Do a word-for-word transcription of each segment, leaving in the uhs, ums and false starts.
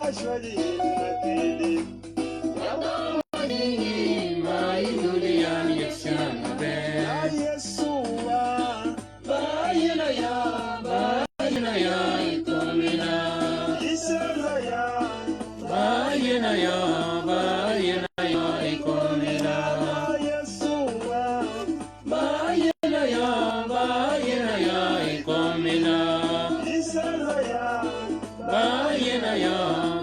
Ba yena ya, ba yena ya, i kom mi la. Ba yena ya,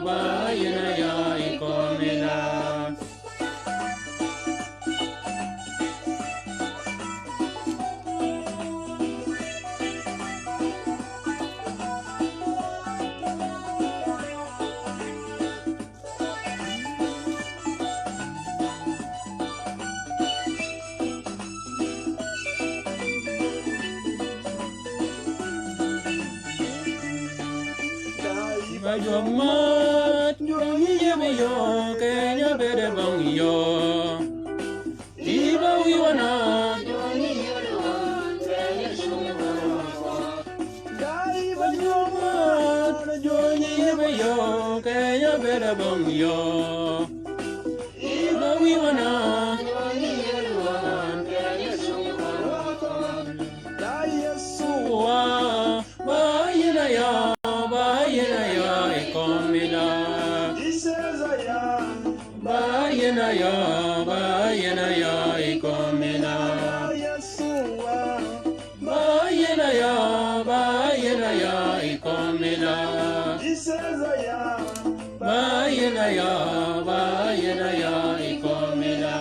ba yena ya, i kom mi la. Ba jwøk møt, jwøk yie be yø, keny-a bëëd bøng yø. Iba wiwa na. Iba wiwa na. Wa. Ba yena ya, ba yena ya, i kom mi la. Ba yena ya, ba yena ya, i kom mi la. Ba yena ya, ba yena ya, i kom mi la. Ba yena ya, ba yena ya, i kom mi la.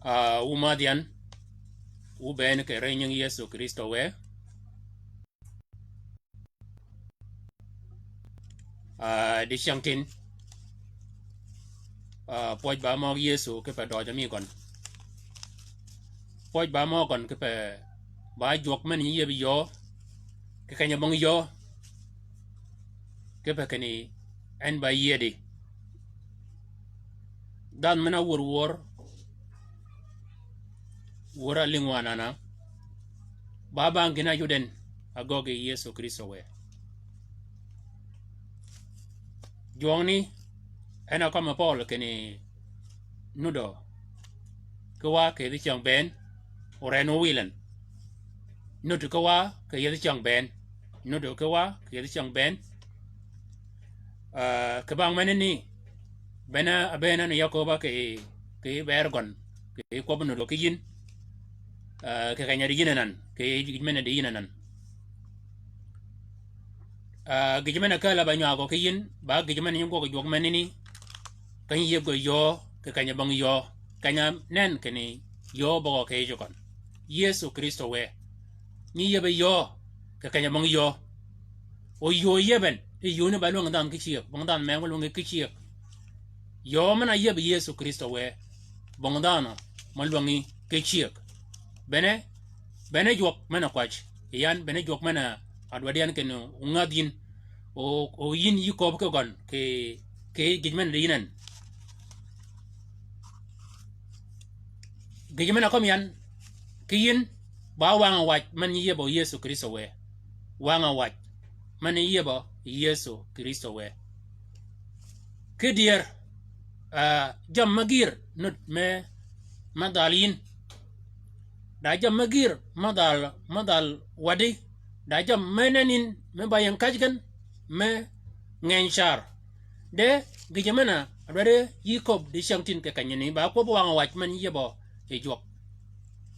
Ah, wu madh yan, wu bëën kì ri nying Yëso Krïstø wë. Ah, dicyängtïn. Ah, pwøj ba møg Yëso kipe døjø mi gøn. Pwøj ba møg gøn kipe ba jwøk men nyi yeb yø, kì keny-a bong yø. Kipe kinni en ba yiedi. Dhanhø men-a wur wur, wur a lïngwa anana. Ba bang gïn-a yud en, agøggi Yëso Krïstø wë. Jwøngni, en a kømmi Pøøl kinni nudø ki wa kì yethi cyäng bënn, oren owil en. Nudø ki wa kì yethi cyäng bënn. Nudø ki wa kì yethi cyäng bënn. Ah, kì bang menani, bene, a bene ni Yakobø kì, kì bër gøn, kì kwøbbi nudø ki yïn. Ah, kì keny-a di yïn anan, kì gïj men-a di yïn anan. Ah, gïj men-a kääl-a ba nywagø ki yïn, ba gïj men-a nyi gwøg jwøk menani, keny-a yeb gø yöö, kì keny-a bong yöö, keny-a nen kinni yöö bøgø kì yij gøn. Yëso Krïstø wë. Nyi yebe yöö, kì keny-a bong yöö. O yöö yeben, e yööni ba lwäng dhanhø ki cyëg, bong dhanhø me me lwängi ki cyëg. Yöö men-a yebe Yëso Krïstø wë, bong dhanhø me lwängi ki cyëg. Bene, bene jwøk men-a kwäj, yan bene jwøk men-a adwaddi yan kinni o ngadh yïn, o, o yïn yï köbbi ki gøn, kì, kì gïj men-a di yïn en. Gïj men-a kømmi yan, ki yïn, ba wang-a wac men nyi yebø Yëso Krïstø wë. Wang-a wac men nyi yebø Yëso Krïstø wë. Ki dyër, ah, jammì me gïr nud me, me dhal yïn. Da jammì me gïr me dhal, me dhal waddi. Da jammì me nenni me ba ying käj gen, me ngeny car. De gïjø men-a adwaddi yï köbbi dicyängtïn kì kenyani, ba kwøbbi wang-a wac men yebø yi jwøk.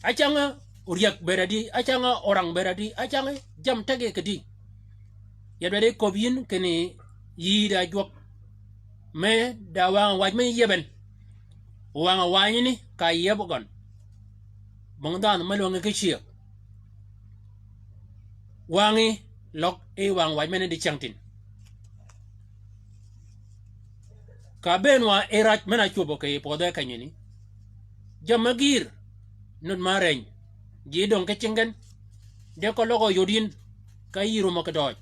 Acäng-a oryäg bëëd adi, acäng-a orang bëëd adi, acäng-a jammì teg kì di. Ya dwaddi köbbi yïn kinni yï da jwøk me da wang-a wac me yeben. Wang-a wacani ka yeb gøn. Bong dhanhø me lwängi ki cyëg. Wangi løg yi wang-a wac men-a dicyängtïn. Ka bëën wa yi rac men-a cwöbø kì pwødhe kenyani. Jammì me gïr, nud ma reny, ji döng ki cing gen. De keløg yod yïn, ka yï rumø kì døøj.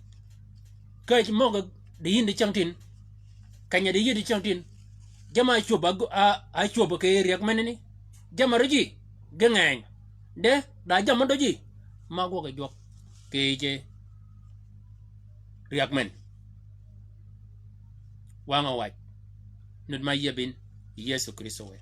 Käj møg-a di yïn dicyängtïn, Keny-a di yïddi cäng tin. Jamm-a ácwöb, a, a, ácwöb kì yij ryäg menani. Jamm-a ri ji, ge ngeny. De, da jamm-a dø ji. Ma gwøg yi jwøk. Kì yij ryäg men. Wang-a wac. Nud ma yieb yïn, Yëso Krïstø wë.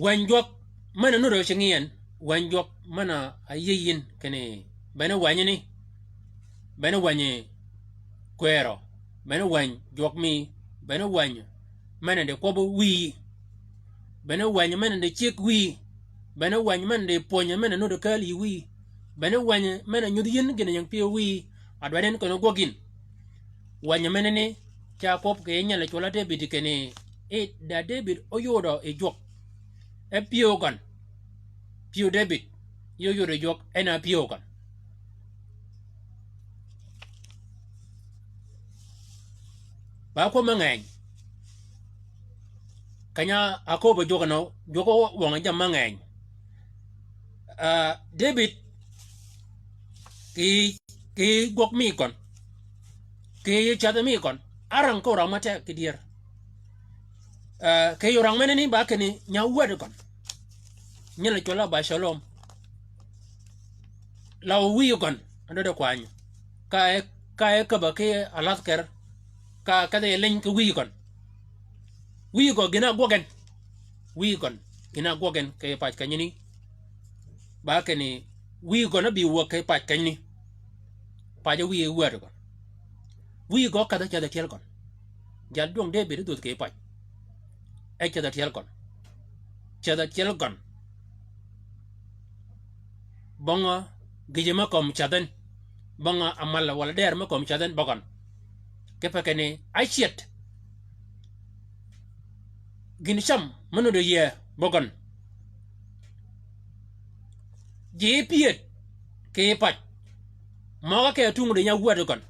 Wäny jwøk men-a nudd-a cingi yi en, wäny jwøk men-a áyïëy yïn kinni, bene wänyi ni, bene wänyi kwërø, bene wäny jwøk mi, bene wäny men-a di kwøbbi wïyi, bene wäny men-a di ceg wïyi, bene wäny men-a di pwönyi men-a nudd-a kääl yï wïyi, bene wäny men-a nyudhi yïn gïn-a nying pyëw wïyi, adwaddi en kinni ógwøg yïn. Wänyi menani, ca kwøb kì nyel cwøll-a Debïd kinni, e, da Debïd óyudø yi jwøk. E pyëw gøn. Pyëw Debïd, yi óyudø yi jwøk, en a pyëw gøn. Ba kwøb me ngeny. Keny-a ákööb jwøk nø, jwøk ówøng jammì me ngeny. Ah, Debïd, kì, kì gwøg mi gøn. Kì cath mi gøn. Árang ki orang me teg ki dyër. Ah, kì orang menani ba kinni nya wäd gøn. Nyel cwøll-a Absalom. Law wïyi gøn, a døde kwany. Ka e, ka e käbø ki alathker, ka kedhi liny ki wïyi gøn. Wïyi gø gïn-a ágwøg en. Wïyi gøn gïn-a ágwøg en kì pac kenyani. Ba kinni wïyi gøn ábï wäg kì pac kenyani. Pac wïyi wäd gøn. Wïyi gø kedhi ceth tyel gøn. Jal dwøng Debïd dhwödh kì pac. E ceth tyel gøn. Ceth tyel gøn. Bong-a gïjø me kömi ceth en. Bong-a amal walà der me kömi ceth en bøgøn. Kipe kinni ácet. Gïn cam me nudd-a yïëy bøgøn. Ji pyëd kì pac. Møg-a ke átung di nya wäd gøn.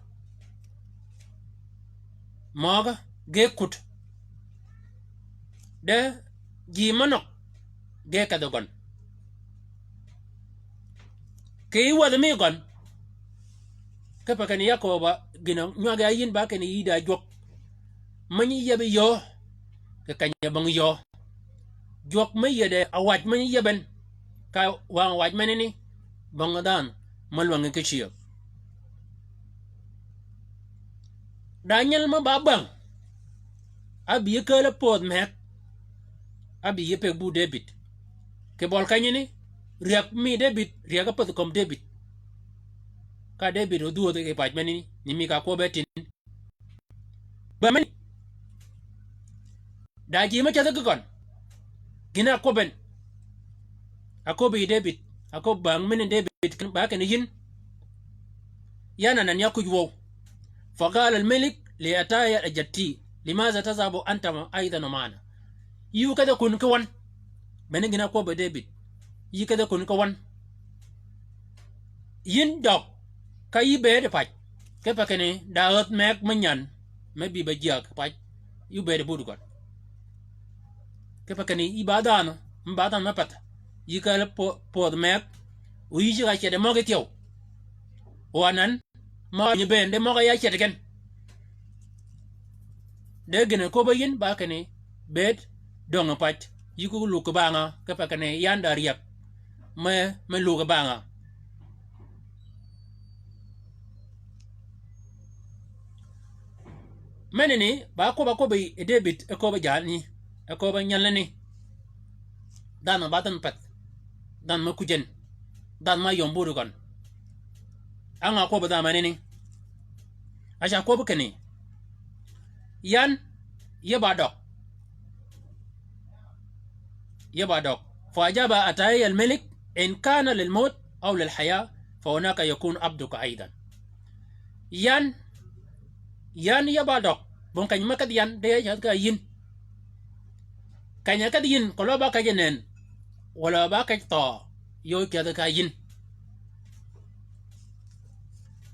Møg-a ge kut. De ji me nøg ge kedhi gøn. Kì wädhi mi gøn. Kipe kinni ya kööbø gïn-a nywag ya yïn ba kinni yï da jwøk. Me nyi yieb yi yöö. Kì keny-a bong yöö. Jwøk me yied-a wac me nyi yieb en. Ka wang wac menani. Bong dhanhø me lwängi ki cyëëg. Da nyel me ba bäng. Ábï yi kääl pödh meg. Ábï yi pëggi bur Debïd. Kì bøli kenyani, ryäg mi Debïd, ryäg ápädhi kömi Debïd. Ka Debïd odhwödhi kì pac menani, ni mi ka kwøbbe tin. Ba meni. Da ji me ceth ki gøn. Gïn-a ákwøbbi en. Áköbbi yi Debïd. Áköbbi bäng meni Debïd, ba kinni yïn. Yan anan ya kuj wøw. فقال الملك لأتاي الجتي، لماذا تذهب أنت أيضا معنا؟ Yï kedhi kun ki wøn. Bene gïn-a ákwøbbi Debïd. Yï kedhi kun ki wøn. Yïn døg, ka yï bëëd pac. Kipe kinni da ädh meg me nyan, me bï ba jyääg pac. Yï bëëd but gøn. Kipe kinni yï ba dhanhø, me ba dhanhø me path. Yï kääl pö-, pödh meg. O yï ceg-a cedi møg-a thyew. O anan, møg-a nyi bënn, de møg-a ya cedi gen. De gïn-a köbbe yïn ba kinni, bëëd döng pac, yï ku lug kì bang-a, kipe kinni yan da ryäg, me, me lug kì bang-a. Menani, ba kwøbb-a kwøbbi yi Debïd, e köbbe jalani, e köbbe nyalani. Dhanhø ba dhanhø path. Dhanhø me kujen. Dhanhø me yöm buti gøn. Á nga kwøbbi dhanhø menani. A ca kwøbbi kinni. Yan, yie ba døg. Yie ba døg. فأجاب أتاي الملك: إن كان للموت أو للحياة، فهناك يكون عبدك أيضا. Yan, yan yie ba døg. Bong keny me kedhi yan, de ya ceth ka yïn. Keny-a kedhi yïn, keløg ba kej nen, walà ba kej thøø, yø ceth ka yïn.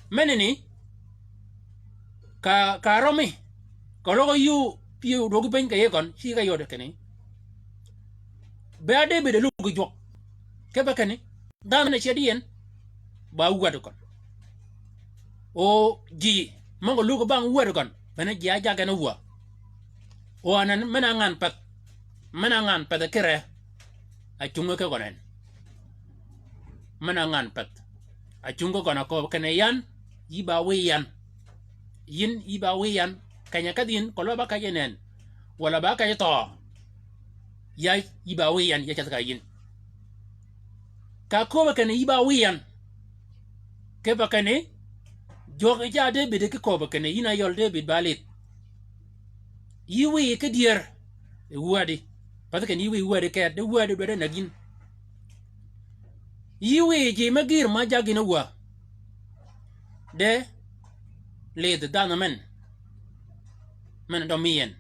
Menani, ka, ka rømmi, keløg yï pyëw dwøggi piny kì yij gøn, ci ka yod kinni. Be a Debïd e lug jwøk. Kipe kinni. Dhanhø ni cedi yi en, ba wäd gøn. O ji møg-a lug bang wäd gøn, bene ji á jaggi en áwäg. O anan men-a ngan pädh, men-a ngan pädh kire, acungi ki gøn en. Men-a ngan pädh, acungi ki gøn a kööb kinni yan, yï ba wiy yan. Yïn yï ba wiy yan, keny-a kedh yïn, keløg ba kej yi nënnì, walà ba kej yi thøø. Ya yï ba wiy yan, ya ceth ka yïn. Ka kööbø kinni yï ba wiy yan. Kipe kinni, jwøk yi ca Debïd ki kööbø kinni, yïn a yøl Debïd ba lidh. Yï wiy ki dyër, yi wädi. Path kinni yï wiy wädi ket, di wädi dwaddi näg yïn. Yï wiy ji me gïr ma jaggi yïn áwäg. De lidh dhanhø men, men-a dø mi yi en,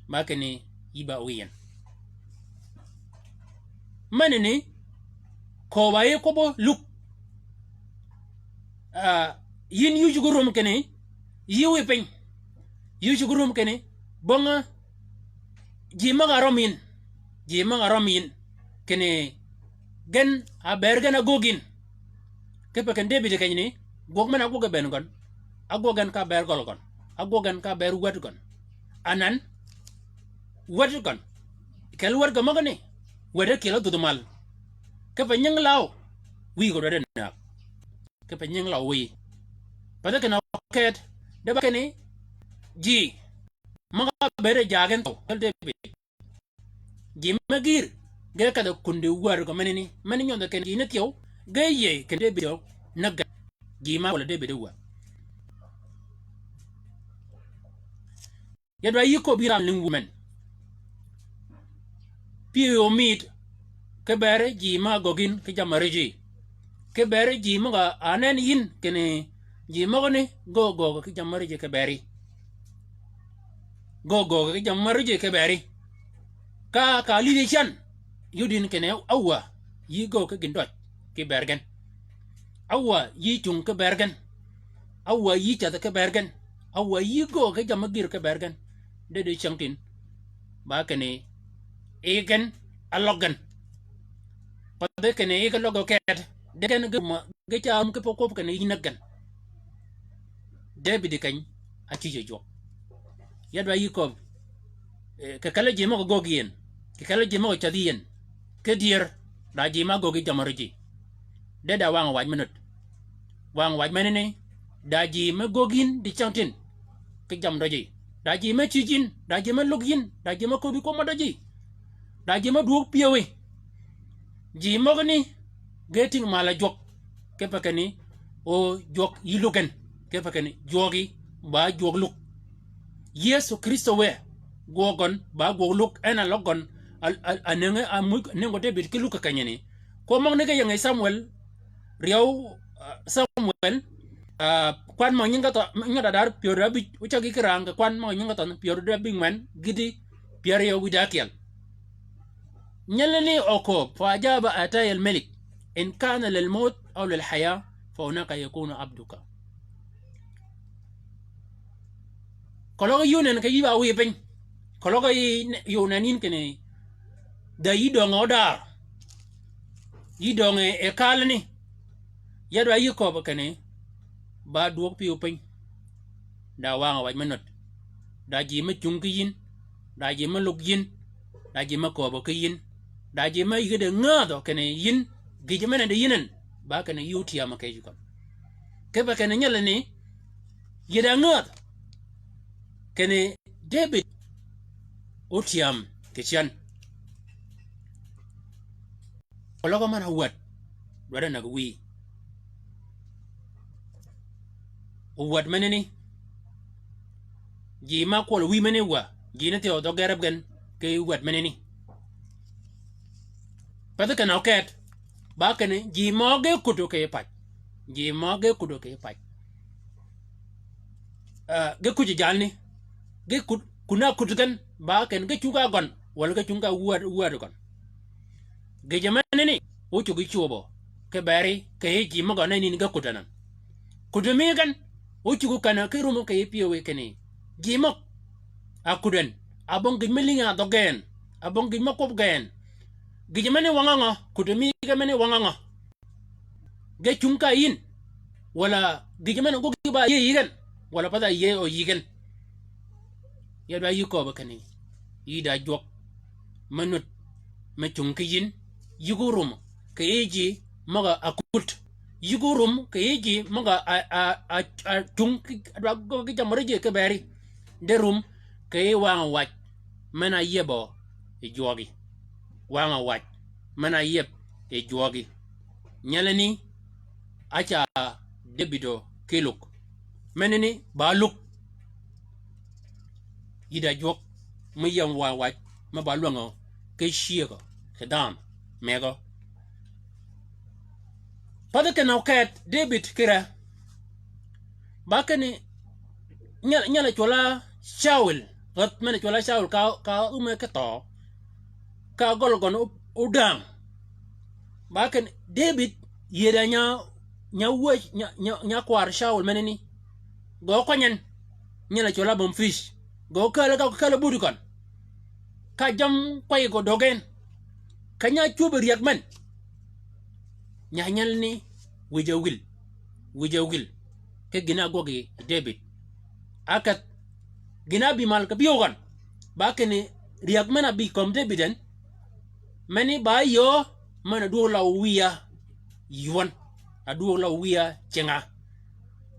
ba kinni yï ba wiy yi en. Menani, kööb-a yi kwøbbi lug. Ah, yïn yï cuggi rum kinni, yï wiy piny. Yï cuggi rum kinni, bong-a ji møg-a rømmi yïn, ji møg-a rømmi yïn, kinni gen a bër gen a göggi yïn. Kipe kinni Debïd kenyani, gwøg men-a ágwøg gen gøn, ágwøg gen ka bër gøl gøn, ágwøg gen ka bër wäd gøn. Anan, wäd gøn. Kel wäd gø møgani, wäd ákyel ádhudh mal. Kipe nyingi law, wiy gø dwaddi näg. Kipe nyingi law wiy. Path kinni oket, de ba kinni, ji møg-a bëëd jaag gen thøw, kel Debïd. Ji me gïr, ge kedhi kundi wäd gø menani, men nyødhi kinni ji ni thyew, ge yïëy kinni Debïd thyew, näg gen. Ji ma kwøl Debïd áwäg. Ya dwa yï köbbi yïn ram lïngi wun men. Pyëwe omïd, ki beri ji ma göggi yïn ki jammì árij yi. Ki beri ji møg-a ánën yïn kinni ji møgani gø göög ki jammì árij yi ki beri. Gø göög ki jammì árij yi ki beri. Ka, ka lïdhi cän, yod yïn kinni áwäg, yï göög ki gïndøj, ki bër gen. Áwäg, yï cung ki bër gen. Áwäg, yï ceth ki bër gen. Áwäg, yï göög ki jammì gïr ki bër gen. De di cyängtïn. Ba kinni, yi gen, a løg gen. Path kinni, yi gen løg gen ket. De gen ge ma, ge ca ámmi kipe kwøb kinni, yï näg gen. Debïd keny, a cïj-a jwøk. Ya dwa yï köbbi, eh, kì kelli ji møg-a göggi yïn, kì kelli ji møg-a ceth yïn, ki dyër, da ji ma göggi jammì árij yi. De da wang-a wac me nöt. Wang-a wac menani, da ji me göggi yïn dicyängtïn, ki jammì døji. Da ji me cïj yïn, da ji me lug yïn, da ji me köbbi kwøb mø døji. Da ji me dwöög pyëwí. Ji møgani, ge tïng mal-a jwøk. Kipe kinni, o jwøk yï lug gen. Kipe kinni, jwøk yi, ba jwøk lug. Yëso Krïstø wë, gwøg gøn, ba gwøg lug, en a løg gøn, a, a, a nëngi, a mug, nëngi Debïd ki lug kì kenyani. Kwøb møgani ge yingi Samwel, ryeew, ah, Samwel, ah, kwan mø nyingi thønh, nyodda dar pyär abïj, ócägi ki rang, kwan mø nyingi thønh, pyär abïj ngwen, gïti, pyär ryeew wïdá ákyel. Nyelani okööb, fa ajaba ataya al-malik, in kana lil mawt aw lil haya, fa hunaka yakunu abduka. Keløg yï onën kì yï ba wiy piny. Keløg yï, yï onën yïn kinni, da yï döng-a ódaar. Yï döng-a e, e kalani. Ya dwa yï köbbi kinni, ba dwöög pyëw piny. Da wang-a wac me nöt. Da ji me cung ki yïn. Da ji me lug yïn. Da ji me kööbø ki yïn. Da ji me yïgø di ngäädhø kinni yïn. Gïjø men-a di yïn en. Ba kinni yï ótyääm kì yij gøn. Kipe kinni nyelani, yï da ngäädh kinni Debïd ótyääm kì cyän. Keløg man-a wäd, dwaddi näg wiy. Owäd menani. Ji ma kwøl wiy menani wa, ji ni thyew dhø gereb gen, ki wäd menani. Path kinni oket, ba kinni ji mø ge kudø kì pac. Ji mø ge kudø kì pac. Ah, ge kuj jalni. Ge kud, kun-a kud gen, ba kinni ge cugg-a gøn, walà ge cugg-a wäd, wäd gøn. Gïjø menani, ócuggi cwöbø, ki beri, kì yij ji møg-a nenni ge kudø nan. Kudø mi gen, ócuggi känni ki rumø kì yij pyëwí kinni. Ji møg, a kudøn, a bong gïj me lïngi a dhøg gen, a bong gïj me kwøb gen. Gïjø menani wang-a ngø, kudø mi ge menani wang-a ngø. ge cung ka yïn, walà gïjø men-a gwøg yï ba yïëy yï gen, walà path-a yïëy o yï gen. Ya dwa yï kööbø kinni, yï da jwøk me nud me cung ki yïn, yï gu rum kì yij ji møg-a kud. Yï gu rum kì yij ji møg-a, a, a, a, a cung ki, dwa gø ki jammì ri ji ki bëri. De rum kì yij wang-a wac men-a yiebø yi jwøgi. Wang-a wac men-a yieb yi jwøgi. Nyelani, a ca Debid o ki lug. Menani ba lug. Yï da jwøk me yïëy wang-a wac me ba lwängø ki cyëgø kì dhanhø mëgø. Pathi kinni oketh Debid ki re. Ba kinni nyal, nyal a cwøl-a Cawul, räth men-a cwøl-a Cawul ka, ka óme ki thøø. Ka gøl gøn o-, odäng. Ba kinni Debid yïëy da nya, nya wäj, nya, nya, nya kwar Cawul menani. Gø kwany en. Nyal a cwøl-a Memfis. Gø kääl ka, kääl budi køn. Ka jammì kwayyi gø døg en. Ka nya cwöbbi ryäg men. Nya nyelani wïj-a wïl, wïj-a wïl. Ki gïn-a ágwøg yi Debid. Áketh gïn-a ábï mal kì byëw gøn. Ba kinni ryäg men-a bï kömi Debid en. Meni ba yöö, men-a dwöög la wïya ywøn. A dwöög la wïya cinga.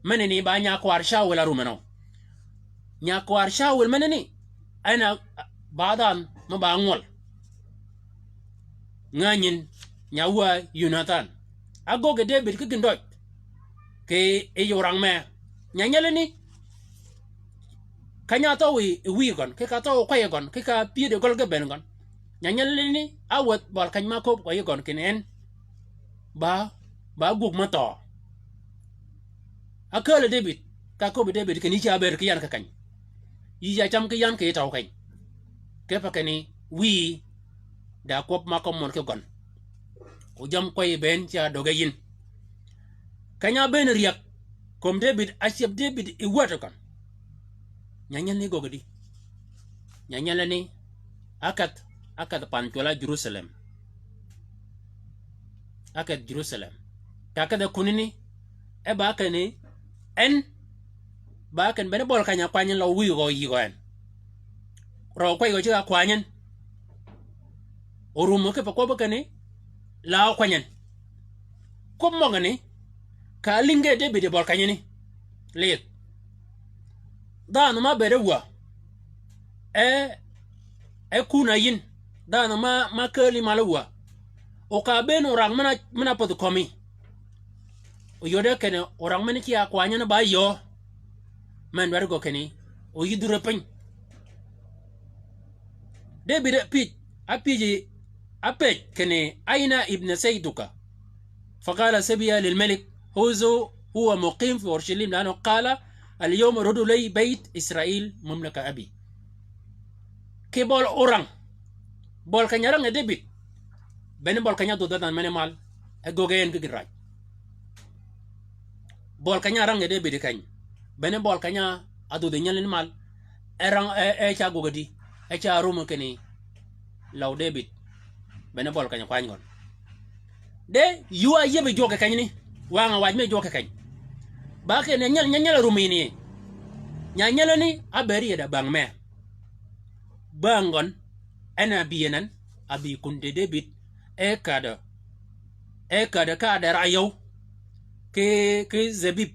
Menani ba nya kwar Cawul a rum enø. Nya kwar Cawul menani, en a ba dhanhø me ba ngwøl. Ngänyin nya wä Yonathan. Ágöggi Debid ki gïndøj. Kì yij orang mee. Nya nyelani, ka nya thøw yi, yi wïyi gøn, ki ka thøw kwayyi gøn, ki ka pyëddi gøl ge bënn gøn. Nya nyelani, áwädh bøli keny ma köbbi kwayyi gøn kinni en ba, ba ágwög me thøø. Ákääl Debid, ka köbbi Debid kinni yï ca bëëd ki yan kì keny. Yï ca cam ki yan kì yij tøw keny. Kipe kinni wïyi da kwøb ma kømmi wøn ki gøn. O jammì kwayyi bënn ca döggi yïn. Keny-a ábëën ryäg kömi Debid, ácyäb Debid yi wäd gøn. Nya nyelani göggi di. Nya nyelani, áketh, áketh pan cwøl-a Jerusalem. Áketh Jerusalem. Ka kedhe kunani, e ba kinni, en, ba kinni bene bøli keny-a kwany en la wïyi gø yï gø en. Røø kwayyi gø ceg-a kwany en. Orumø kipe kwøbbi kinni, la ákwany en. Kwøb møgani, ka álïngi Debid yi bøli kenyani. Lidh. Dhanhø ma ábëëd áwäg. E, e kun-a yïn. Dhanhø ma, ma kääli mal áwäg. O ka ábëën orang men-a, men-a pädhi kömi. Oyode kinni orang men-a ce-a kwany en ba yöö. Men dwaddi gø kinni, o yïdhire piny. Debid ápyëj, ápyëj, ápëj kinni, "أين ابن سيدك؟" فقال صبي للملك: "هذا هو مقيم في أورشليم، لأنه قال: 'اليوم رد لي بيت إسرائيل مملكة أبي.'" Kì bøli orang. Bøli keny-a rang yi Debid. Bene bøli keny-a dhudh dhanhø mene mal. E göggi en ki gïn raj. Bøli keny-a rang yi Debid keny. Bene bøli keny-a dhudh nyelani mal. E rang, e, e ca gwøg di. E ca rumø kinni law Debid. Bene bøli keny-a kwany gøn. De, yuu a yieb yi jwøk kì kenyani. Wang-a wac me jwøk kì keny. Ba kinni nyal, nyal, nyal a rum yïn yi. Nya nyelani, ábëëd yi da bäng mee. Bäng gøn, en a bï en en, a bï kundi Debid, e kädø, e kädø ka der ayøw, ki, ki zebib.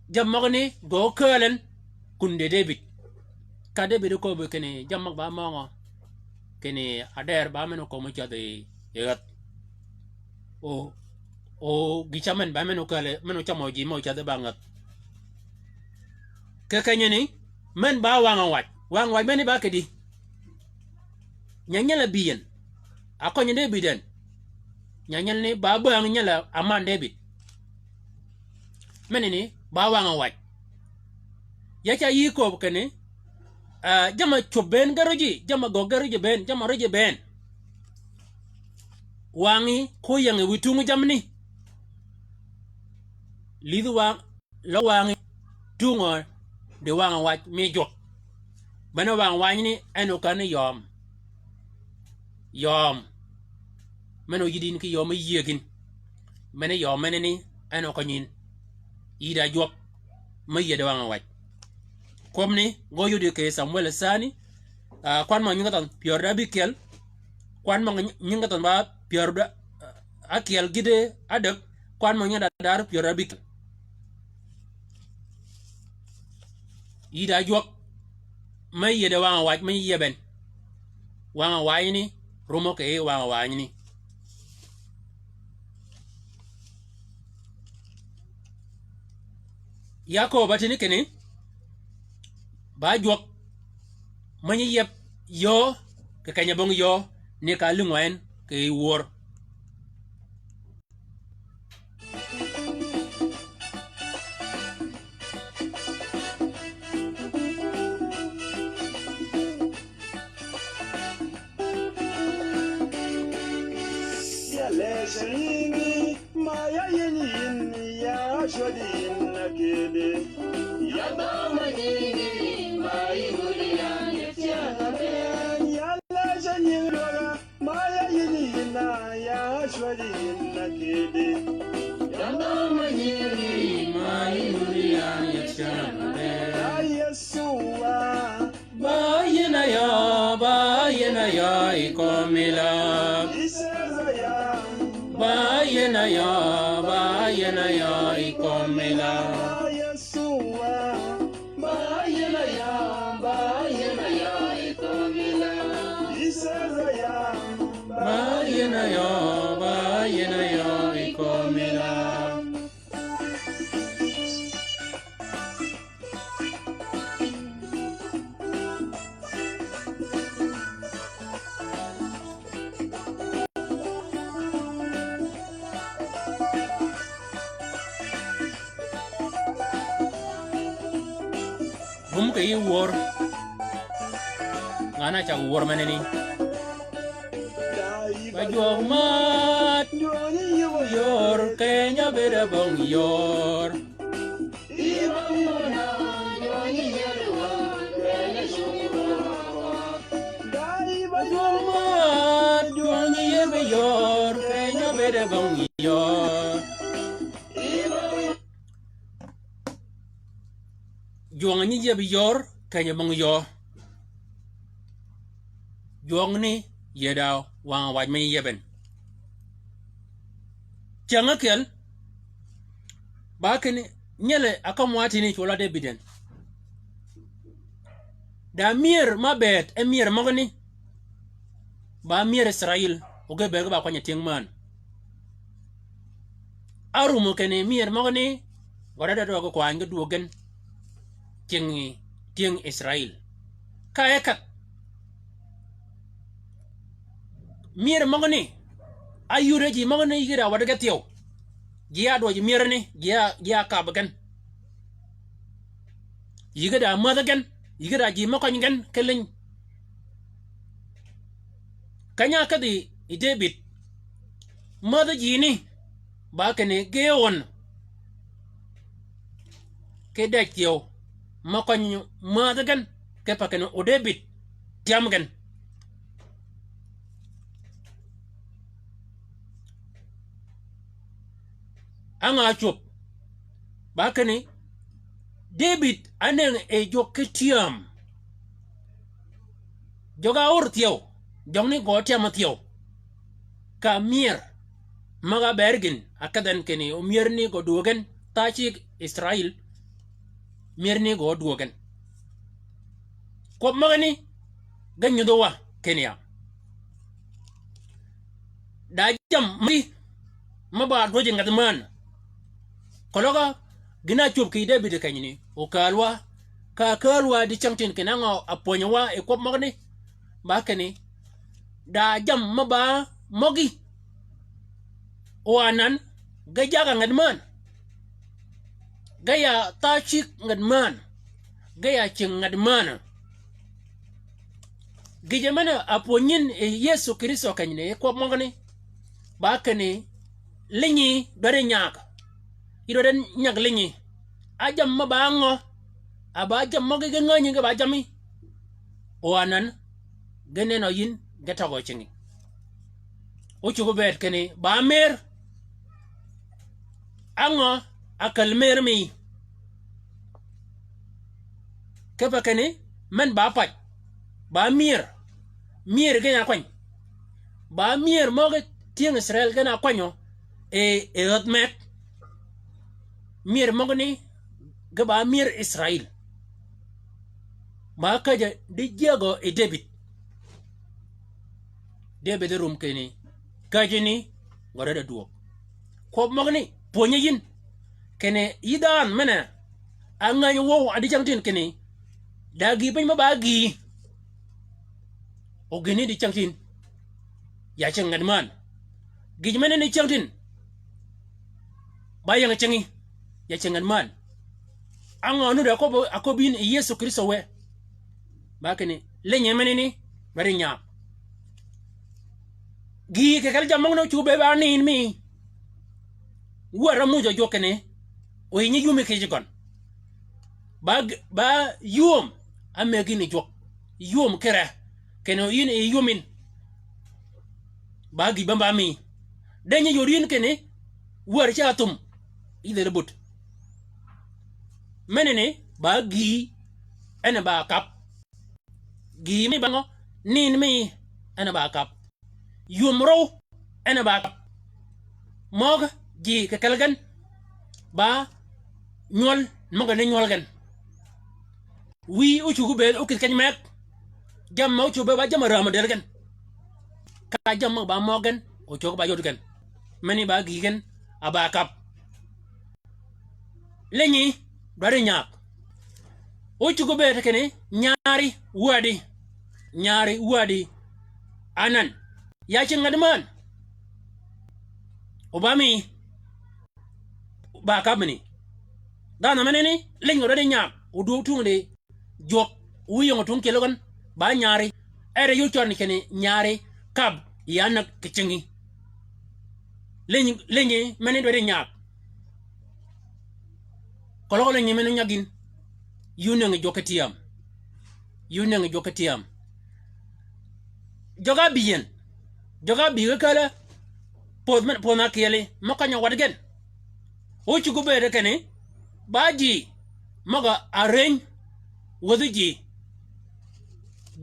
Jammì møgani gø kääl en kundi Debid. Ka Debid oköbbi kinni jammì møg ba møngø, kinni ader ba men okömi cädhi yi, yi gäth. O, o gï ca men ba men okääl, men ocamø ji me ocädhi ba ngäth. Kì kenyani, men ba wang-a wac. Wang-a wac meni ba kidi. Nya nyel a bï en. A køny Debid en. Nya nyelani ba bäng nyel a man Debid. Menani ba wang-a wac. Ya ca yï kööb kinni, ah, jamm-a cwöb bënn gërøji, jamm-a göggi gërøji bënn, jamm-a røji bënn. Wangí ko yängi wiy tungi jammani. Lidhi wang, løg wangí tungø di wang-a wac mi jwøk. Bene wang-a wacni en okänni yöm. Yöm. Men oyïddi yïn ki yöm me yïëgin. Mene yø mene ni, en okønyi yïn. Yï da jwøk me yiede wang-a wac. Kwøbbi ni, gø yudi kì Samwel sani, ah, kwan mø nyingi thønh pyär da ábïkyel, kwan mø nyingi thønh ba pyär da, ah, ákyel gïti ádäg, kwan mø nyingi da dar pyär da ábïkyel. Yï da jwøk me yiede wang-a wac me yieben. Wang-a wac ni, rumø kì wang-a wac ni. Yakob a tïni kinni, ba jwøk, me nyi yieb yöö, kì keny-a bong yöö, ni ka lïngø en, kì wör. Ya lesa nyingi, ma ya yïn yïn, ya cwädi yïn akidi. Ya dhomo nyingi, ma yïn wudi yan yet cen amen. Ya lesa nyingi lwøga, ma ya yïn yïn a, ya cwädi yïn akidi. Ya dhomo nyingi, ma yïn wudi yan yet cen amen. Ya Yesu wa. Ba yïn a yöö, ba yïn a yöö yi kömi la. Ba yïn a yöö, ba yïn a yöö yi kömi la. Ba yïn a yöö, ba yïn a yöö yi kömi la. Ba yïn a yöö, ba yïn a yöö yi kömi la. Bum kì yï wör. Ngan-a cag wör meneni. Ba jwøk mät, jwøk nyi yïëb yör, keny-a bëëd-a bong yör. Ba jwøk mät, jwøk nyi yïëb yör, keny-a bëëd-a bong yör. Jwøng nyi yïëb yör, keny-a bong yör. Jwøng ni yieda wang-a wac me nyi yieben. Cyäng ákyel, ba kinni, nyele akömi wa tïni cwøl-a Debid en. Da myër ma bëëd, e myër møgani. Ba myër Israil, o ge bëëd ge ba kwany-a tyëng männ. Árum kinni myër møgani, gø da døddi gø kwany ge dwöög gen. Tyëng, tyëng Israil. Ka e kädh. Myër møgani, áyuddi ji møgani yïge da wäd ge thyew. Ji a dwøj myër ni, ji a, ji a kab gen. Yïge da mädhi gen, yïge da ji mø køny gen ki liny. Keny-a ákädhi yi Debid, mädhi ji ni, ba kinni ge wøn. Ki dej thyew, mø køny mädhi gen, kipe kinni o Debid, tyam gen. Á ngø ácwöb, ba kinni, Debid ánëngi yi jwøk ki tyam. Jøg-a ör thyew, jøgni gø tyam thyew. Ka myër, møg-a bër gïn, a kedh en kinni, o myër ni gø dwöög gen, tha cigg Israil, myër ni gø dwöög gen. Kwøb møgani, ge nyudhi wa, kinni ya. Da jammì, me ba dwøj yi ngadh männ. Keløg gïn-a ácwöb kì Debid kenyni, o kääl wa, ka kääl wa dicängtïn kinni á ngø a pwönyi wa yi kwøb møgani, ba kinni, da jammì me ba møgí. O anan, ge jagg-a ngat männ. Ge ya tha cigg ngat männ. Ge ya cingi ngat männ. Gïjø men-a pwönyi yïn yi Yëso Krïstø kenyni, yi kwøb møgani. Ba kinni, linyi dwaddi nyag. Yï dwaddi nyag linyi. A jammì me ba ngø. A ba jammì møgí ge ngänyi ge ba jammì. O anan, ge nenø yïn, ge tøgø cingi. O cuggi bëëd kinni, ba mër. Á ngø a käl mer mi? Kipe kinni, men ba pac, ba myër, myër gen a kwany. Ba myër møg tyëng Israel gen a kwanyø, e, e ädh meg. Myër møgani, ge ba myër Israel. Ba käjjø di jyägø yi Debïd. Debïd rum kinni, käjjini, gø räd a dwøg. Kwøb møgani, pwönyi yïn. Kinni yï dhanhø men-a, a ngäny wøw a dicängtïn kinni, da gïï piny me ba gïï. O gïni dicängtïn. Ya cing ngat männ. Gïj menani cängtïn. Ba ying cinggi. Ya cing ngat männ. Á ngø nudd a köbbi, a köbbi yïn yi Yëso Krïstø wë. Ba kinni, liny menani, ba ri nyaag. Gïï kì kelli jammì møgani ócuggi bëëd ba nin mi. Wär á muuj a jwøk kinni, o yïn yï yumi kì yij gøn. Ba g-, ba yum, á mëggi yïn yi jwøk. Yum kire, kinni o yïn yi yum yïn. Ba gïï bämb ba mi. De nyi yod yïn kinni, wär ca thum. Yï dhël but. Menani, ba gïï, en ba kab. Gïï mi ba ngø, nin mi, en ba kab. Yum røw, en ba kab. Møg ji kì kelli gen, ba nywøl, møg ni nywøl gen. Wïy ócuggi bëëd, ókïdhi keny meg. Jammì ócuggi bëëd, ba jammì rämø dël gen. Ka jammì møg ba møg gen, ócuggi ba yod gen. Meni ba gïï gen, a ba kab. Lenyi, dwaddi nyaag. Ócuggi bëëd kinni, nyaari wädi. Nyaari wädi. Anan. Ya cing ngat männ. O ba mi. Ba kab meni. Dhanhø menani, leny gø dwaddi nyaag. O dwøg tung di. Jwøk, wu ying o tung kyel gøn, ba nyaari, er yï cøn kinni nyaari, kab, ya näg kì cinggi. Leny, leny, meni dwaddi nyaag. Keløg leny meni nyag yïn, yï ónëngi jwøk ki tyääm. Yï ónëngi jwøk ki tyääm. Jøg-a bï yien, jøg-a bï ge källi, pödh men, pödh na kyeli, mø kanyø waddi gen. Ócuggi bëëd kinni, ba ji, møg-a rëny, wäthi ji.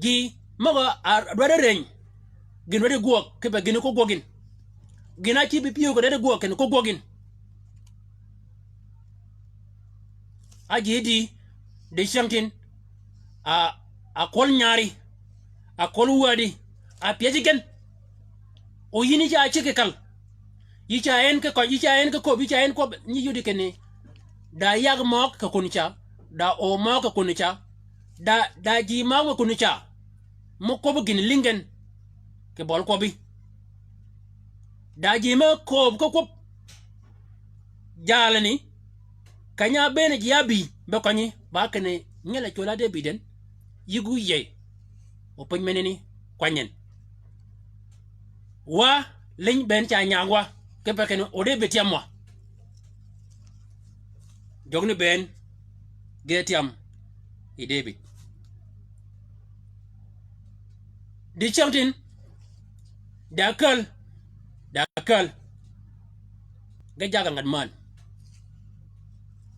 Ji, møg-a dwaddi rëny, gïn dwaddi gwøg, kipe gïn ko gwøg yïn. Gïn-a cïb pyëw kì dwaddi gwøg kinni ko gwøg yïn. A ji di, di cyängtïn, a, a kwøl nyaari, a kwøl wädi, a pyäjji gen. O yïn yï ca ceg kì kal. Yï ca en ki køny, yï ca en ki köbbi, yï ca en kwøbbi, nyi yodi kinni. Da yag møg kì kun ca, da o møg kì kun ca, da, da ji møg kì kun ca. Mø kwøbbi gïn lïngi gen, kì bøli kwøbbi. Da ji me kööb ki kwøb. Jalani, keny-a bëën ji ábï, be kønyi, ba kinni, ngyel a cwøl-a Debïd en, yïg óyïëy. O piny menani, kwany en. Wa, liny bënn ca nyag wa, kipe kinni, o Debïd tyam wa. Jøgni bënn, ge tyam, yi Debïd. Di cyängtïn, da käl, da käl. Ge jagg-a ngat männ.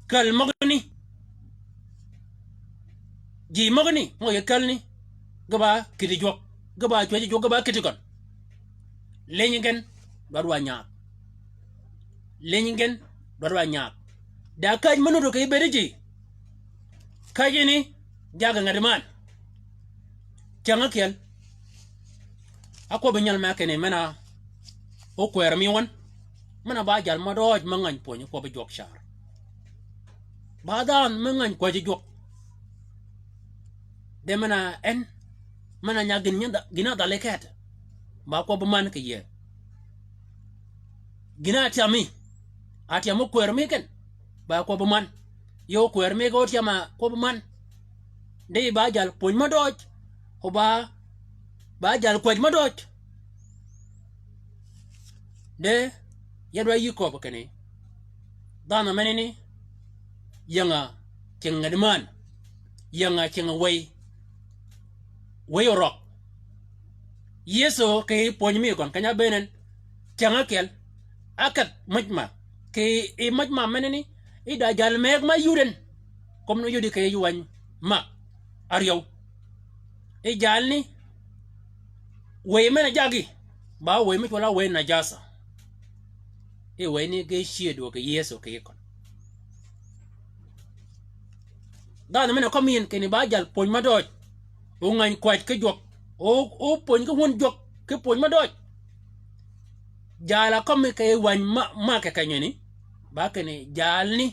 Käl møgani. Ji møgani, møg-a kälni. Ge ba kïddi jwøk, ge ba cwäjji jwøk, ge ba kïddi gøn. Leny gen, dwaddi wa nyaag. Leny gen, dwaddi wa nyaag. Da käj me nudd kì bëëdi ji. Käjji ni, jagg-a ngat männ. Cäng ákyel. Ákwøbbi nyal me kinni men-a ókwër mi wøn. Men-a ba jal mø døøj me ngäny pwönyi kwøbbi jwøk car. Ba dhanhø me ngäny kwäjji jwøk. De men-a en. Men-a nya gïn nyi dha-, gïn-a dhali ket. Ba kwøbbi männ kì yie. Gïn-a átyami. Átyami ókwër mi ken. Ba kwøbbi männ. Yø ókwër mi ke ótyam-a kwøbbi männ. Di ba jal pwöny mø døøj. O ba, ba jal kwäj mø døøj. De, ya dwaddi yï köbbi kinni. Dhanhø menani, ying-a cing ngat männ. Ying-a cing wëy. Wëy orøg. Yëso kì pwönyi mi gøn keny-a bëën en. Cäng ákyel. Ákedh møj ma. kì yi møj ma menani, yi da jal meg ma yud en. Kom ni yudi kì yi wany ma. Aryew. Yi jal ni, wëy men-a jaggi, ba wëy me cwøl-a wëy najasa. Yi wëy ni ge cyëddi wø kì Yëso kì yi køn. Dhanhø men-a kømmi yïn kinni ba jal pwöny mø døøj. O ngäny kwäj ki jwøk. O, o pwöny ki wun jwøk ki pwöny mø døøj. Jal-a kømmi kì wany ma, ma kì kenyani. Ba kinni jal ni.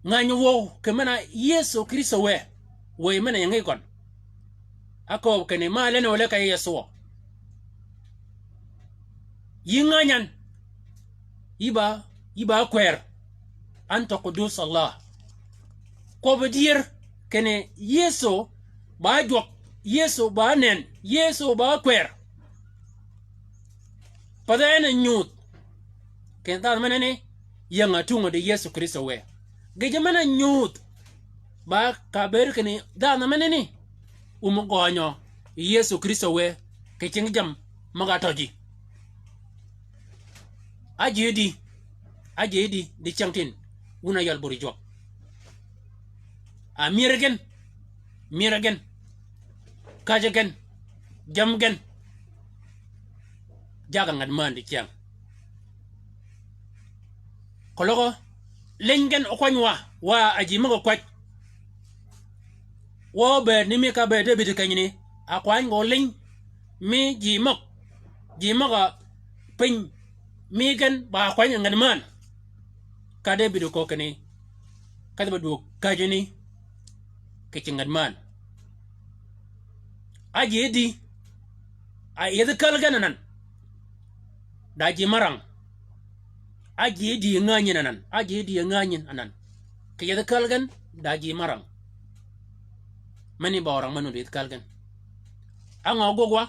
Ngäny wøw kì men-a Yëso Krïstø wë. Wëy men-a ying yi gøn. Ákööb kinni ma lene wø le ka yi Yëso. Yï ngäny an. Yï ba, yï ba kwër. Anta Kudus Allah. Kwøbbi dyër kinni Yëso ba jwøk, Yëso ba nënn, Yëso ba kwër. Path en a nyuudh. Kinni dhanhø menani, ying-a átungi di Yëso Krïstø wë. Gïjø men-a nyuudh. Ba ka bëëd kinni dhanhø menani. Wum gønyø Yëso Krïstø wë, kì cingi jammì møg-a tøjji. Ájëëdi, ájëëdi, di cyängtïn, wun a yøl buri jwøk. A myër gen, myër gen, käjji gen, jammì gen. Jagg-a ngat männ di cyäng. Keløg, liny gen okwany wa, wa a ji møg-a kwäj. Wa obëëd ni mi ka bëëd Debïd kenyani, a kwany gø liny, mi ji møg, ji møg-a piny, mi gen ba kwany ngat männ. Ka Debïd oköög kinni, ka dhi ba dwöög käjjani, kì cingi ngat männ. Ájëëdi, a yethi käl gen anan. Da ji mø rang. Ájëëdi ngäny yïn anan. Ájëëdi ngäny yïn anan. Kì yethi käl gen, da ji mø rang. Meni ba orang manu di yethi käl gen. Á ngø ágwøg wa?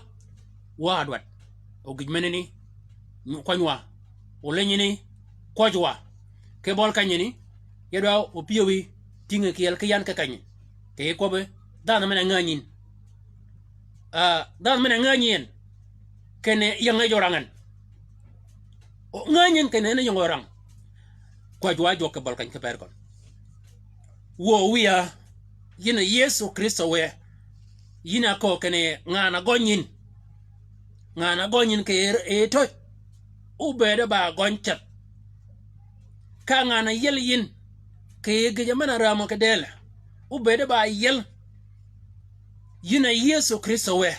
Wa ádwaddi. O gïj menani, nyu-, kwany wa. O liny ni, kwøj wa. Kì bøli kenyani, ya dwa opyëwí, tïngi kyel ki yan ki keny. Kì kwøbbi, dhanhø men-a ngänyi yïn. Ah, dhanhø men-a ngänyi yïn. Kinni ying-a yø rang en. O ngänyi yïn kinni en ying-a rang. Kwäj wa jwøk kì bøli keny ki per køn. Wuö wïya, yïn a Yëso Krïstø wë. Yïn a köög kinni ngan-a gøny yïn. Ngan-a gøny yïn kì yi töj. Óbëëd ba gøny ceth. Ka ngan-a yiel yïn kì yi gïjø men-a rämø kì dël. Óbëëd ba yiel. Yïn a Yëso Krïstø wë.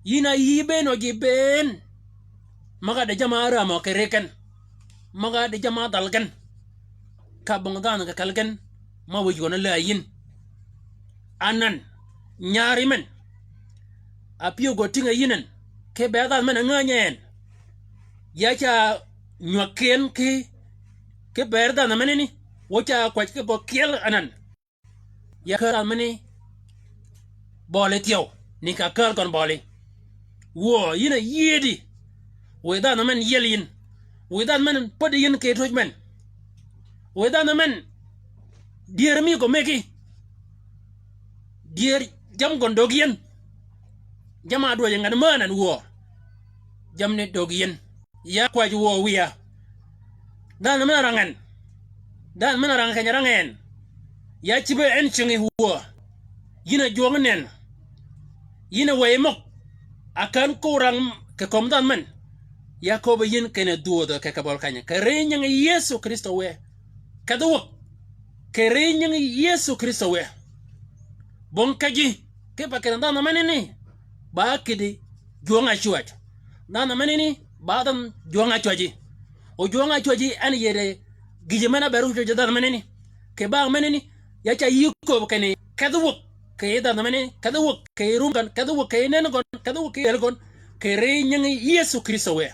Yïn a yï bëën o ji bëën. Møg-a di jamm-a árämø kì ri gen. Møg-a di jamm-a dhal gen. Ka bong dhanhø kì kelli gen. Ma wïj gøn a läà yïn. Anan, nyari men. A pyëw gø tïng-a yïn en. Ki bëëd dhanhø men-a ngänyi en. Ya ca nywäg kyën ki, ki bëëd dhanhø menani. Wø ca kwäj ki gø kyel anan. Ya kääl dhanhø meni bøli thyew, ni ka kääl gøn bøli. Wuö, yïn a yiedi. Wiy dhanhø men yiel yïn. Wiy dhanhø men päddi yïn kì töj men. Wiy dhanhø men dyër mi gø megi. Dyër jammì gøn döggi yïn. Jamm-a dwäjji ngan männ en wuö. Jammì ni döggi yïn. Ya kwäjji wuö wïya. Dhanhø men-a rang en. Dhanhø men-a rang keny-a rang en. Ya cïbe en cingi wuö. Yïn a jwøng nënn. Yïn a wëy møg. A kän köög rang kì kömi dhanhø men. Ya köbbi yïn kinni dhwödhø kì kì bøli keny-a. Kì ri nyingi Yëso Krïstø wë. Kedhi wäg. Kì ri nyingi Yëso Krïstø wë. Bong kejji. Kipe kinni dhanhø menani. Ba kïddi jwøng-a cwäj. Dhanhø menani, ba dhanhø jwøng-a cwäji. O jwøng-a cwäji en yïddi gïjø men-a bëëd ócwäjji dhanhø menani. Kì bang menani, ya ca yï köbbi kinni, kedhi wäg, kì dhanhø menani, kedhi wäg, kì rum gøn, kedhi wäg, kì nënn gøn, kedhi wäg, kì dël gøn, kì ri nyingi Yëso Krïstø wë.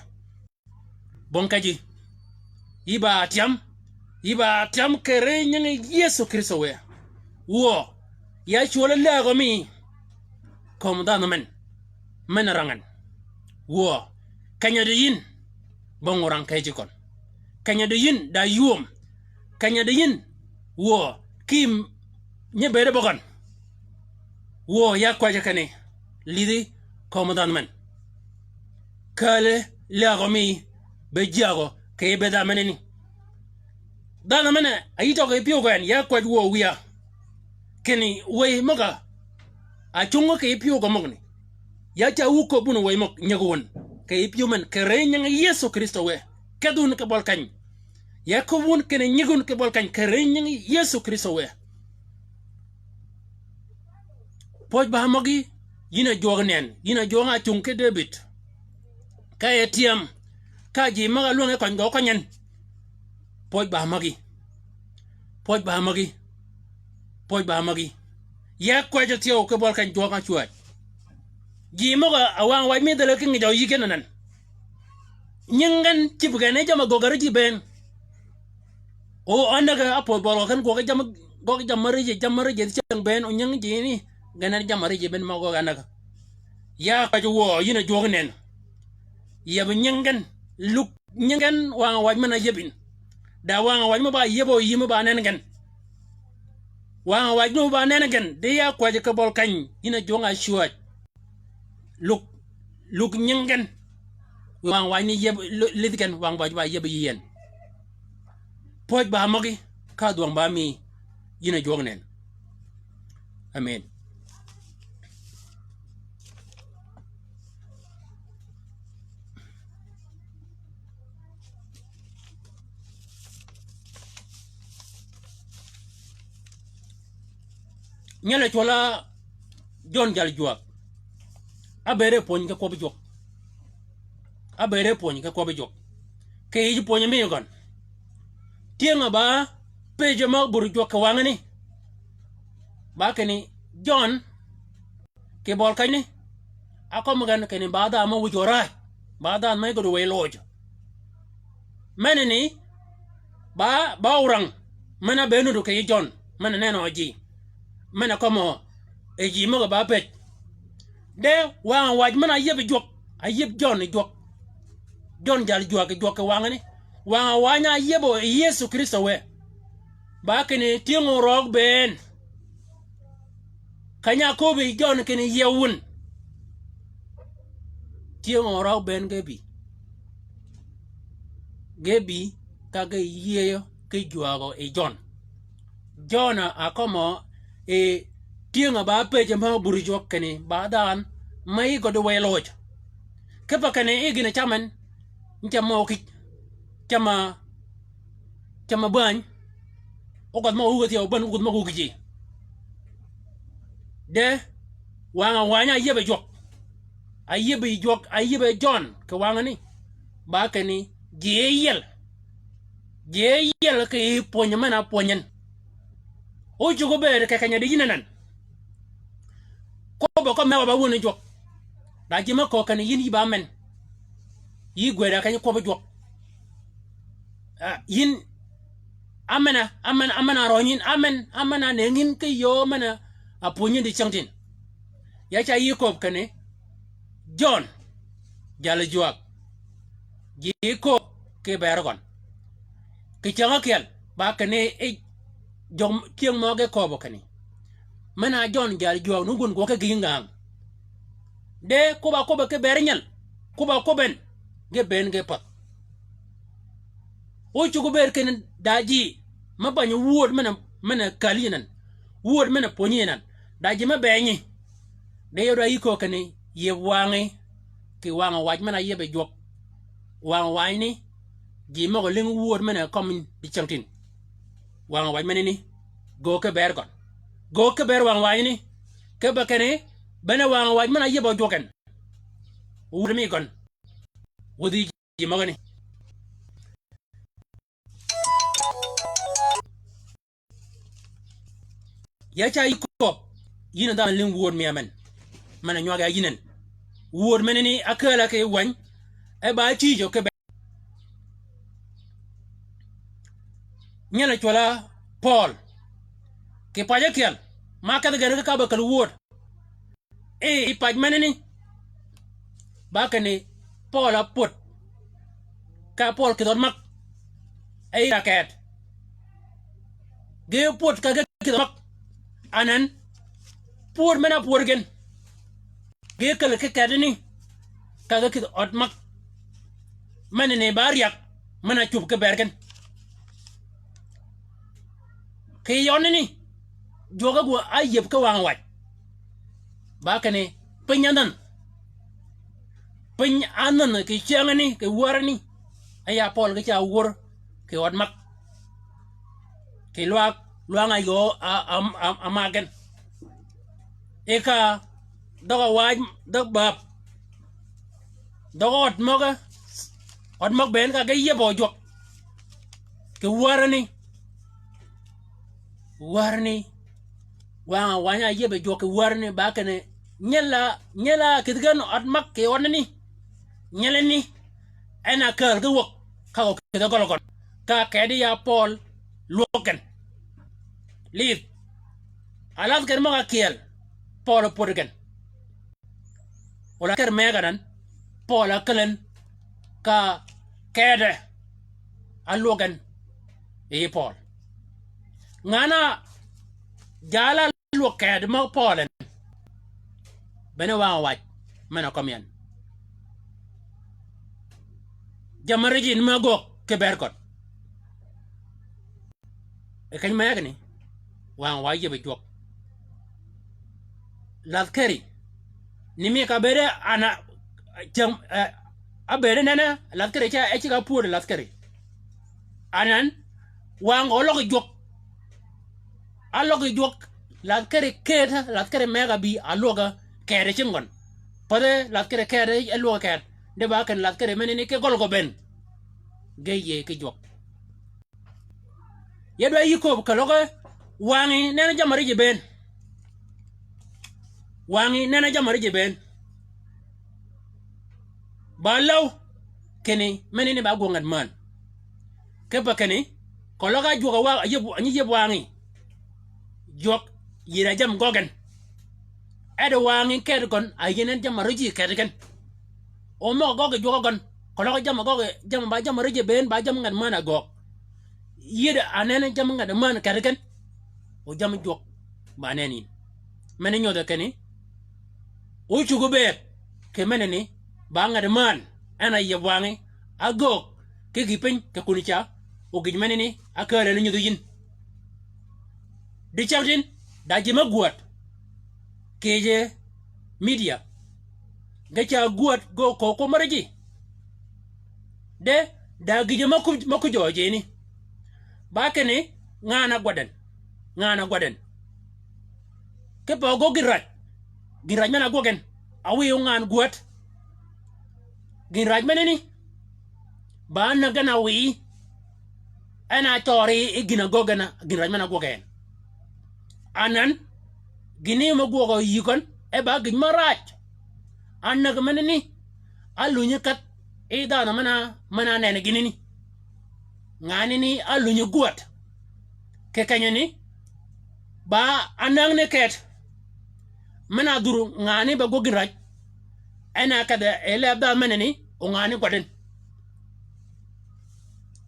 Bong kejji. Yï ba tyam. Yï ba tyam kì ri nyingi Yëso Krïstø wë. Wuö. Ya cwøl lägø mi. Kömi dhanhø men. Men rang en. Wuö. Keny-a di yïn. Bong orang kejji køn. Keny-a di yïn da ywöm. Keny-a di yïn. Wuö. Ki nyi bëëd bøgøn. Wuö ya kwäjji kinni, lidhi kömi dhanhø men. Kääli lägø mi be jyägø kì yij bëëdha menani. Dhanhø men-a yï tøg kì pyëw gø en, ya kwäj wuö wïya. Kinni wëy møg-a ácungi kì pyëw gø møgani. Ya ca wuö köbbi wun wëy møg nyig wun kì pyëw men, kì ri nyingi Yëso Krïstø wë. Kedh wun kì bøli keny. Ya köbbi wun kinni nyig wun kì bøli keny, kì ri nyingi Yëso Krïstø wë. Pwøj ba møgí, yïn a jwøk nënn, yïn a jwøk ácung ki Debïd. Ka e tyëm, ka ji møg-a lwänge køny gø køny en. Pwøj ba møgí. Pwøj ba møgí. Pwøj ba møgí. Ya kwäjji thyew ki bøli keny jwøk ácwäj. Ji møg-a wang wac mi dhäl-a ki ngij ø yï gen anan. Nying gen cïb gen e jamm-a göggi árëj ji bënn. O, ánäg-a ápödh bøli gø ken gwøg jamm-a, gwøg jamm-a árëj, jamm-a árëj cäng bënn, o nying ji ni, gen en jamm-a árëj bënn mø gwøg ánäg-a. Ya kwäjji wuö, yïn a jwøk nënn. Yeb nying gen, lug nying gen wang wac men-a áyïëb yïn. Da wang wac mø ba áyïëb o yï mø ba nenni gen. Wang wac mø ba nenni gen, di ya kwäjji ki bøli keny, yïn a jwøk ácwäj. Lug, lug nying gen. Wang wac ni yïëb, lïdhi gen, wang wac ba yïëb yï en. Pwøj ba møgí, ka dhwøng ba mi, yïn a jwøk nënn. Amen. Nyel a cwøl-a Jøn Jal Jwäg. Ábëëd e pwöny ki kwøbbi jwøk. Ábëëd e pwöny ki kwøbbi jwøk. Kì yij pwöny mi gøn. Tyëng-a ba pëjji mø bur jwøk kì wangani. Ba kinni Jøn kì bøli kenyani. Ákömi gen kinni ba dhanhø mø wïj oraj. Ba dhanhø mø yï gø di wëy lojø. Menani, ba, ba orang, men-a be nudd kì yij Jøn, men-a nenni ji, men-a kømmi e ji møg-a ba pëj. De wang-a wac men-a áyïëb jwøk, áyïëb Jøn jwøk. Jøn Jal Jwäg jwøk kì wangani. Wang-a wac ni áyïëb o Yëso Krïstø wë. Ba kinni tyëng-a orøøg bënn. Keny-a áköbbi Jøn kinni yiew wun. Tyëng-a orøøg bënn ge bï. Ge bï ka ge yïëyø ki jwägø yi Jøn. Jøn-a ákömmi e tyëng-a ba pëjji mø bur jwøk kinni ba dhanhø mø yï gø di wëy lojø. Kipe kinni yï gïn-a cam en, ni cam mø okïj, cam-a, cam-a bäny, ógwadh mø wug thyew, bän ógwadh mø wug ji. De, wang-a wany-a áyïëb jwøk. Áyïëb jwøk, áyïëb Jøn, kì wangani. Ba kinni, ji yiel. Ji yiel kì pwöny men-a pwöny en. O cuggi bëëd kì keny-a di yïn anan. Kwøbbi kømmi wa ba wun jwøk. Da ji mø köög kinni yïn yï ba men. Yï gwëd-a keny kwøbbi jwøk. Ah, yïn, amen-a, amen-a, amen-a røny yïn, amen, amen-a nëngi yïn ki yöö men-a pwönyi yïn dicyängtïn. Ya ca yï kööb kinni, Jøn, jal jwäg. Ji kööb ki bëër gøn. Kì cyäng ákyel, ba kinni, e, jøg tyëng mø ge kööbø kinni. Men-a Jøn jal jwäg ni gun gwøg ki gïngi ngäng. De kwøbb-a kwøbbi ki bëër nyel, kwøbb-a kwøbbi en, ge bënn ge pädh. O cuggi bëëd kinni da ji, me bänyi wööd men-a, men-a källi yi anan, wööd men-a pwönyi yi anan, da ji me bënyi. De yod-a yï köög kinni, yïëb wangi, kì wang-a wac men-a áyïëb jwøk. Wang-a wac ni, ji møg-a lïngi wööd men-a kømmi dicyängtïn. Wang-a wac menani, göög ki bëër gøn. Göög ki bëër wang-a wac ni, kipe kinni, bene wang-a wac men-a áyïëb jwøk en. Wööd mi gøn. Wädhi ji møgani. Ya ca yï kööb, yïn a dhanhø lïngi wööd mi amen. Men-a nywag ya yïn en. Wööd menani ákääl-a kì wäny, e ba cïjø ki bënn. Nyel a cwøl-a Pøøl. Kì pac ákyel, ma kedhi gen ki ka be käl wööd. E, yi pac menani, ba kinni, Pøøl a pwöd. Ka Pøøl kïdhi ød mag. E yi ra keet. Ge pwöd ka ge kïdhi mag. Anan, pwöd men-a pwöd gen. Ge käl ki keetani, ka ge kïdhi ød mag. Menani ba ryag. men-a cub ki bër gen. Kì yønni ni, jwøk ágwø áyïëb ki wang-a wac. Ba kinni, piny ánhänh. Piny ánhänh kì cyängani, kì wärani. E ya Pøøl ge ca wör kì ød mag. Kì lwag, lwang-a yöö a, a, a, a mag gen. Eka, dhøg-a waaj, dhøg bäb. Dhøg ød møge, ød møg bënn ka ge yïëbø jwøk. Kì wärani. Wärani. Wang-a wany-a áyïëbø jwøk kì wärani ba kinni. Nyel-a, nyel-a kïdhi gen ød mag kì ødni. Nyelani. En a kääl ki wäg. Ka gø kïdhi gøl gøn. Ka kedi ya Pøøl lwøg gen. Lidh. A ladh gen møg-a kyeel. Pøøl opwöd gen. O la ker mëgg anan, Pøøl a käl en ka kede, a lwøg en yi Pøøl. Ngan-a jal a lwøg kede mø Pøøl en. Bene wang-a wac, men-a kømmi en. Jammì rijin mø göög ki bër køn. E keny megani, wang-a wa yïëbø jwøk. Lathkeri, ni mi ka bëëde an a, cäng, eh, a bëëde nene, lathkeri ca, e ceg-a pwöddi lathkeri. Anan, wang-a óløg jwøk. A løg jwøk, lathkeri ked, lathkeri megga bï, a lwøg-a ked cing gøn. Pädhe lathkeri ked, e lwøg-a ked. De ba kinni lathkeri menani ki gøl gø bënn. Ge yïëy ki jwøk. Ya dwa yï kööb keløg, wangí nenni jammì rijì bënn. Wangí nenni jammì rijì bënn. Ba läw kinni menani ba gwøg ngat männ. Kipe kinni, keløg a jwøk a wa, a yïëb, a nyi yïëb wangí. Jwøk, yïr a jammì gøggi gen. E di wangí ked gøn, a yïn en jammì rijì ked gen. O møg-a gøggi jwøk gøn, keløg jammì gøggi, jammì ba jammì rijì bënn, ba jammì ngat männ a gøgg. Yïd a nenni jammì ngat männ ked gen. O jammì jwøk, ba nenni yïn. Meni nyodhe kinni, o cuggi bëëd, kì menani, ba ngat männ, en a yïëb wangí, a göög, ki gï piny, kì kuni ca, o gïj menani, a kääl en nyudhi yïn. Dicäg tin, da ji me gwäd, kì yij media, ge ca gwäd, ge köög kwøb mär ji. De, da gïjø me ku, me ku jøø jini. Ba kinni, ngan-a gwadd en. Ngan-a gwadd en. Kipe gø gïn raj. Gïn raj men-a gwøg en. A wiy o ngan gwäd. Gïn raj menani. Ba näg gen a wiy. En a cøri yi gïn-a göggi gen, gïn raj men-a gwøg en. Anan, gïni me gwøg yï gøn, e ba gïj me raj. Anäg menani, a lunyi kädh, yi dhanhø men-a, men-a nenni gïnani. Nganani a lunyi gwäd. Kì kenyani, ba anäg ni ked. Men-a dhur nganani ba gwøg gïn raj. En a kedhe yi leb dhanhø menani, o nganani gwadd en.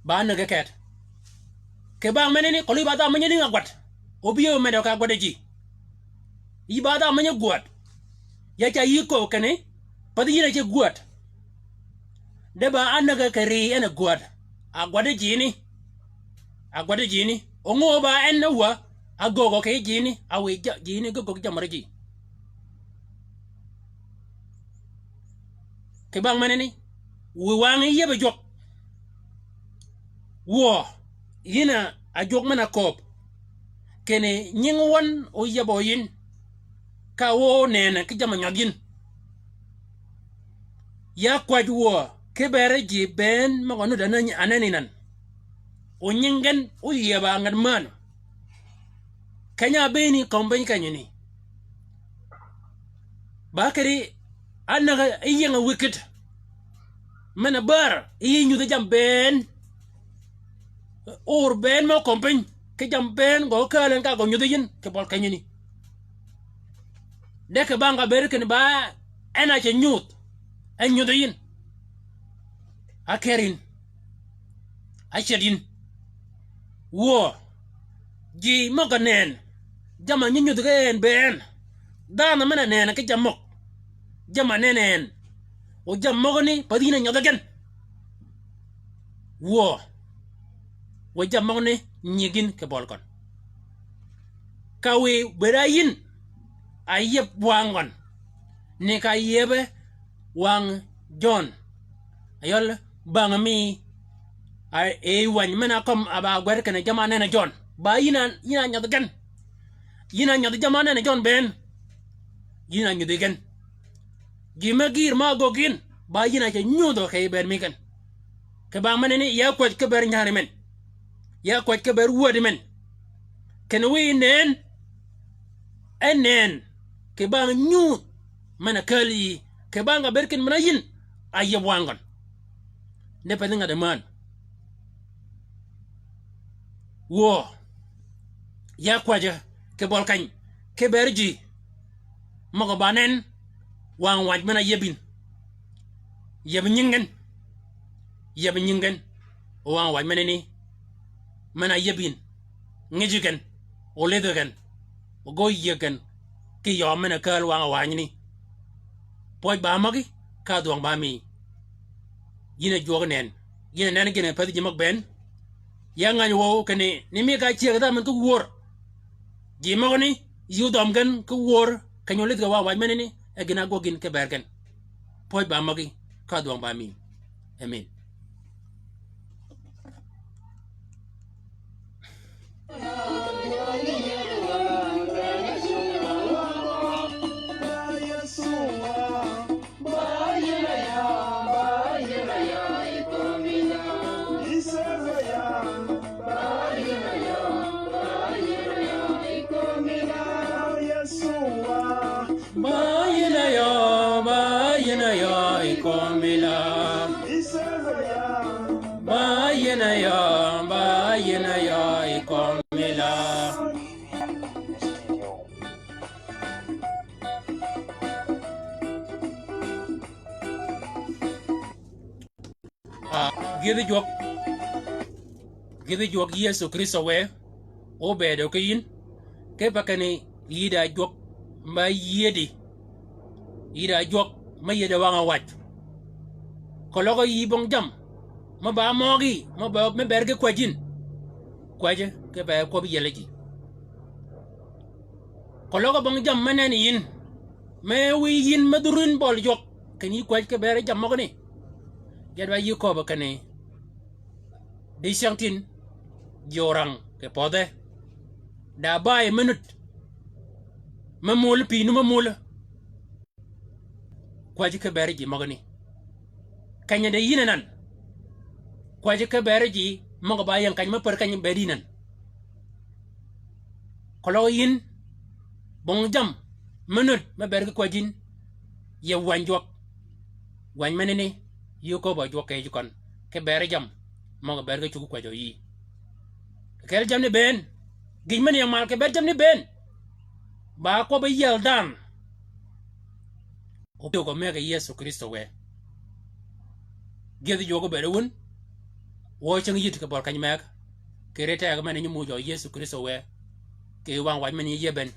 Ba anäg ked. Kì bang menani, keløg yï ba dhanhø menyi lïnga gwäd. O bï yï medø ka gwadd ji. Yï ba dhanhø menyi gwäd. Ya ca yï kööb kinni, path yïn a ce gwäd. De ba anäg kì ri en a gwäd. A gwadd jini. A gwadd jini. O ngö ba en a wä, a göög kì jini, a wiy ja, jini ge göög jammì rijì. Kì bang menani, wiy wangí yïëbø jwøk. Wuö, yïn a, a jwøk men-a kööb. Kinni nying wøn o yïëbø yïn. Ka o nënni ki jammì nyødh yïn. Ya kwäj wuö, ki beri ji bënn møg-a nud anan, anan yi nan. O nying gen o yïëb a ngat männ. Keny-a bënni kömi piny kenyani. Ba kedi, anäg yi ying-a wïkid. Men-a bär, yi nyudhi jammì bënn. Or bënn mø kömi piny, ki jammì bënn gø kääl en ka gø nyudhi yïn, kì bøl kenyani. De kì bang ka bëëd kinni ba, en a ce nyudh, en nyudhi yïn. A ker yïn. A ced yïn. Wuö. Ji møg-a nënn. Jamm-a nyi nyudh gen bënn. Dhanhø men-a nënn ki jammì møg. Jamm-a nënn en. O jammì møgani, path yïn a nyødhi gen. Wuö. Wë jammì møgani nyïg yïn kì bøli gøn. Ka wiy bëëd a yïn, a yeb wang gøn. Ni ka yebe wang Jøn. Ayøl bang mi, a, e wany men-a kømmi a ba gwed kinni jamm-a nen-a Jøn. Ba yïn a, yïn a nyødhi gen. Yïn a nyødhi jamm-a nen-a Jøn bënn. Yïn a nyudhi gen. Ji me gïïr ma ágöggi yïn, ba yïn a ce nyudhø kì bëëd mi gen. Kì bang menani, ya kwäj ki bër nyari men. Ya kwäj ki bër wädi men. Kinni wiy nënn, e nënn, kì bang nyudh men-a kääl yï, kì bang ka bëëd kinni men-a yïn, a yeb wang gøn. Ni pedhi ngat-a männ. Wuö, ya kwäjji, kì bøli keny, ki bër ji, møg-a ba nenn, wang waj men-a yeb yïn. Yeb nying gen. Yeb nying gen. O wang waj menani, men-a yeb yïn. Ngiji gen. O lidhi gen. O gø yïëg gen. Kì yøøm men-a kääl wang-a wanyani. Pwøj ba møgí, ka dhwøng ba mi. Yïn a jwøk nënn. Yïn a nenn gïn-a pädhi ji møg bënn. Ya ngäny wøw kinni, ni mi ka cyëggi dhanhø men ki wör. Ji møgani, yï ódhøm gen ki wör, keny-a ólidh kì wang waj menani, e gïn-a ágwøg yïn ki bër gen. Pwøj ba møgí, ka dhwøng ba mi. Amen. Ba yïn a yø, ba yïn a yø i komila. Ba yïn a yø, ba yïn a yø i komila. Ah, gïdhi jwøk. Gïdhi jwøk Yëso Krïstø wë, óbëëdø ki yïn. Kipe kinni yï da jwøk me yïëdi. Yï da jwøk me yïëdi wang-a waj. Keløg yï bong jammì me ba møgí, me ba, me bër ki kwäj yïn. Kwäjji kipe kwøbbi yiel ji. Keløg bong jammì me nenni yïn, me wiy yïn me dhur yïn bøli jwøk, kinni yï kwäj ki bër jammì møgani. Yad ba yï köbbi kinni, dicyängtïn, ji orang kì pödhe. Da bayi me nud, me mul, pï nu me mul. Kwäjji ki bër ji møgani. Keny-a di yïn anan. Kwäjji ki bër ji møg-a ba ying keny me pär keny bëëd yïn anan. Keløg yïn bong jammì me nud me bër ki kwäj yïn, yeb wany jwøk. Wany menani, yï óköbbi jwøk kì yij køn, ki bër jammì møg-a bër ki cuggi kwäjø yï. Kì kel jammì ni bënn, gïj men ying mal kì bër jammì ni bënn. Ba kwøbbi yiel dhanhø. Oköbbi megø Yëso Krïstø wë. Gïdhi jwøk óbëëd wun. Wø cing yït kì bøli keny megø. Kì ri tegø men-a nyi muuj Yëso Krïstø wë. Kì wang waj men-a nyi yieb en.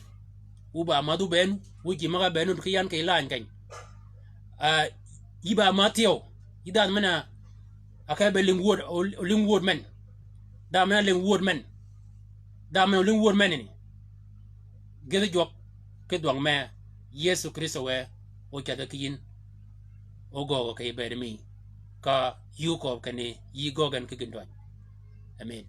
Wu ba mädhu bënn, wu ji møg-a bënn nud ki yan kì lany keny. Ah, yï ba mädh thyew. Yï dhanhø men-a, a ke be lïng wööd, o, o lïng wööd men. Dhanhø men-a lïng wööd men. Dhanhø men-a o lïng wööd men ni. Gïdhi jwøk ki dhwøng me Yëso Krïstø wë ócädhi ki yïn. Ógöögø kì bëëd mi. Ka yï óköbbi kinni yï göög gen ki gïndwäny. Amen.